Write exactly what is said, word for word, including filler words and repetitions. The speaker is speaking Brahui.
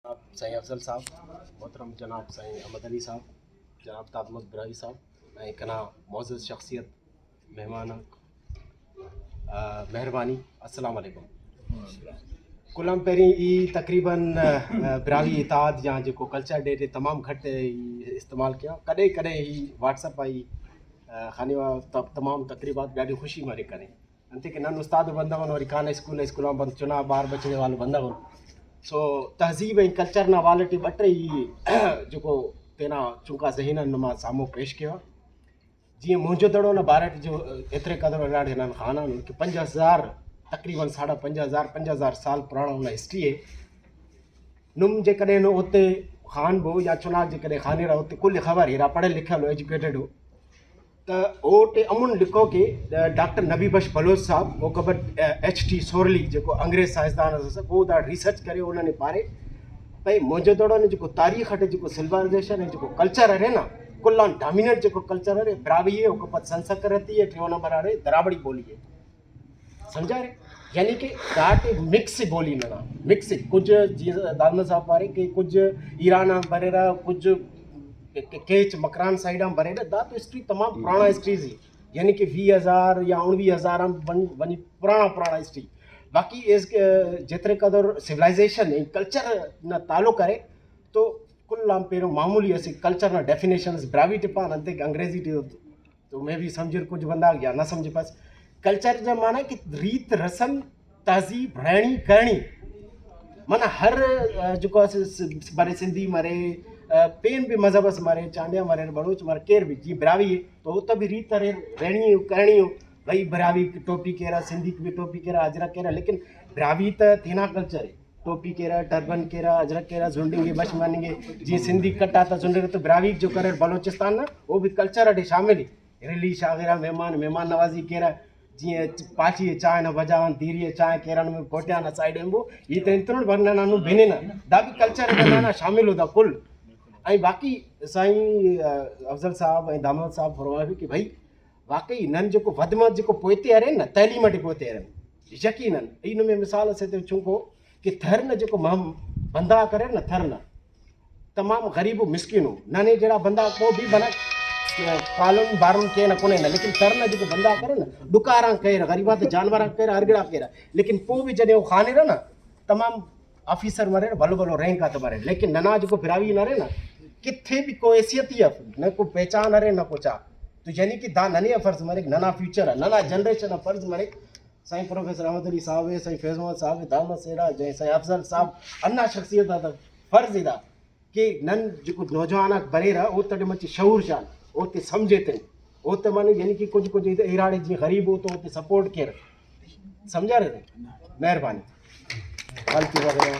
جناب سائیں افضل صاحب، محترم جناب سائیں احمد علی صاحب، جناب داد محمد براہوئی صاحب، ءُ کنا معزز شخصیت، مہمان آک، آ، مہربانی، السلام علیکم۔ کل آن پہلے ای تقریباً، آ، براہوئی اتحاد یا جیکو کلچر ڈے تے تمام گھٹ ای استعمال کیا، کدے کدے ای واٹس ایپ آئی، آ، خانیوا ت-، تمام تقریبات ڈاڈی خوشی مریک کنے۔ انتے کہ نن استاد بندغ ان، وری کانہ اسکول، اسکول آن بند چنا بار بچنے والو بندغ ان۔ سو تہذیب اینڈ کلچر نا حوالہ ٹی بٹے ای جیکو تینا چنکا ذہن آن نما سامو پیش کیوہ۔ جی موہنجو دڑو نا بارٹ جو ایترے قدر اراڑے نن خانانن کہ پنجاہ ہزار، تقریباً ساڑھا پنجاہ ہزار، پنجاہ ہزار سال پرانا اونا ہسٹری ہے۔ نم جے کدے نو اوتے خان بو یا چناک جے کدے خانرہ اوتے کل خبر ہرا پڑھل لکھل و ایجوکیٹڈ ہو۔ تہ اوٹے امن لکھو کہ ڈاکٹر نبی بخش بلوچ صاحب، اوکبت ایچ ٹی سورلی جیکو انگریز سائنسدان اس اسک، او دا ریسرچ کرے، او ننے پارے بھئی موہنجو دڑو نے جیکو تاریخ اٹے جیکو سولائزیشن ہے، جیکو کلچر ارے نا، کل آن ڈومیننٹ جیکو کلچر ارے براہوئی ہے، اوکبت سنسکرتی ہے، تریو نمبر ارے دراوڑی بولی ہے۔ سمجھارے؟ یعنی کہ داٹے مکس بولی ننا، مکس کچھ جی دادمہ صاحب پارے کہ کچھ ایران آن بریرہ، کچھ کہ-، کہ-، کیچ مکران سائیڈ آن بریرہ، دا تو ہسٹری تمام پرانا ہسٹریز ہی، یعنی کہ ویہہ ہزار یا انویہہ ہزار آن بن-، بنی پرانا پرانا ہسٹری۔ باقی اس کہ جتنے قدر سولائزیشن ہے، کلچر نا تعلق کرے تو کل آن پیرو معمولی اسہ کلچر نا ڈیفینیشنز براہوئی ٹی پان، انتے کہ انگریزی ٹی تو مے بی سمجھر کچھ بندغ یا نہ سمجھپس۔ کلچر نا معنی کہ ریت رسم، تہذیب، رہنی کرنی۔ منہ ہر، آ، جکو اسہ س-، س-، برے سندھی مرے، آ، پین بھی مذہب اس مرے، چانڈیا مرے، بلوچ مرے، کیر بھی جی براہوئی ہے تو اوتا بھی ریت ارے، رہنی ہو، کرنی ہو۔ بھئی براہوئی ٹوپی کیرہ، سندھی بھی ٹوپی کیرہ، اجرک کیرہ، لیکن براہوئی تا تینا کلچر ہے۔ ٹوپی کیرہ، ٹربن کیرہ، اجرک کیرہ، زنڈنگے بش مننگے۔ جی سندھی کٹ آتا زنڈرہ تو براہوئی جو کریر بلوچستان نا، او بھی کلچر اٹی شامل ءِ۔ رلی شاغرہ، مہمان، مہمان نوازی کیرہ، جی پاٹی ءِ چائے نا بجا آن، دیری ءِ چائے کیرہ، نمے کوٹیان نا سائیڈ ہمبو، ای تینتون ورنہ نا نو بننہ۔ دا بھی کلچر اٹی ننا شامل ءُ دا کل۔ ائیں باقی سائیں، آ، افضل صاحب ائیں دامود صاحب فرمائے کہ بھائی، واقعی نن جیکو ودھ مت جیکو پویتے ارین نا، تعلیم اٹی پویتے ارین۔ یقیناً ای نمے مثال اسے تے چنکو کہ تھر نا جیکو مہم-، بندغ آک اریر نا، تھر نا تمام غریب و مسکین ءُ۔ ننے جیڑا بندغ آک پہہ بھی بنک کالون بارون کینہ کنے نا، لیکن تھر نا جیکو بندغ آک اریر نا، ڈکار آن کیرہ، غریب آتے جانور آک کیرہ، ہر گڑا کیرہ، لیکن پہہ بھی جدے او خانرہ نا، تمام آفیسر مریر، بھلو بھلو رینک آتے مریر، لیکن ننا جیکو براہوئی نا ارے نا، کتھے بھی کوئی حیثیت ہی اف، نہ کوئی پہچان ارے نہ کوئی چا۔ تو یعنی کہ دا ننے آ فرض مریک، ننا فیوچر آ، ننا جنریشن آ فرض مریک۔ سائیں پروفیسر احمد علی صاحب ءِ، سائیں فیض محمد صاحب ءِ، دامود سیڑا، جائیں سائیں افضل صاحب، ہندا شخصیت آتا فرض ءِ دا کہ نن جیکو نوجوان آک بریرہ، اوتیٹی مچہ شعور شان، اوتے سمجھتن، اوتے منہ یعنی کہ کچھ کچھ اراڑے جی غریب او تو اوتے سپورٹ کیر۔ سمجھارے؟ مہربانی۔ غلطی وغیرہ۔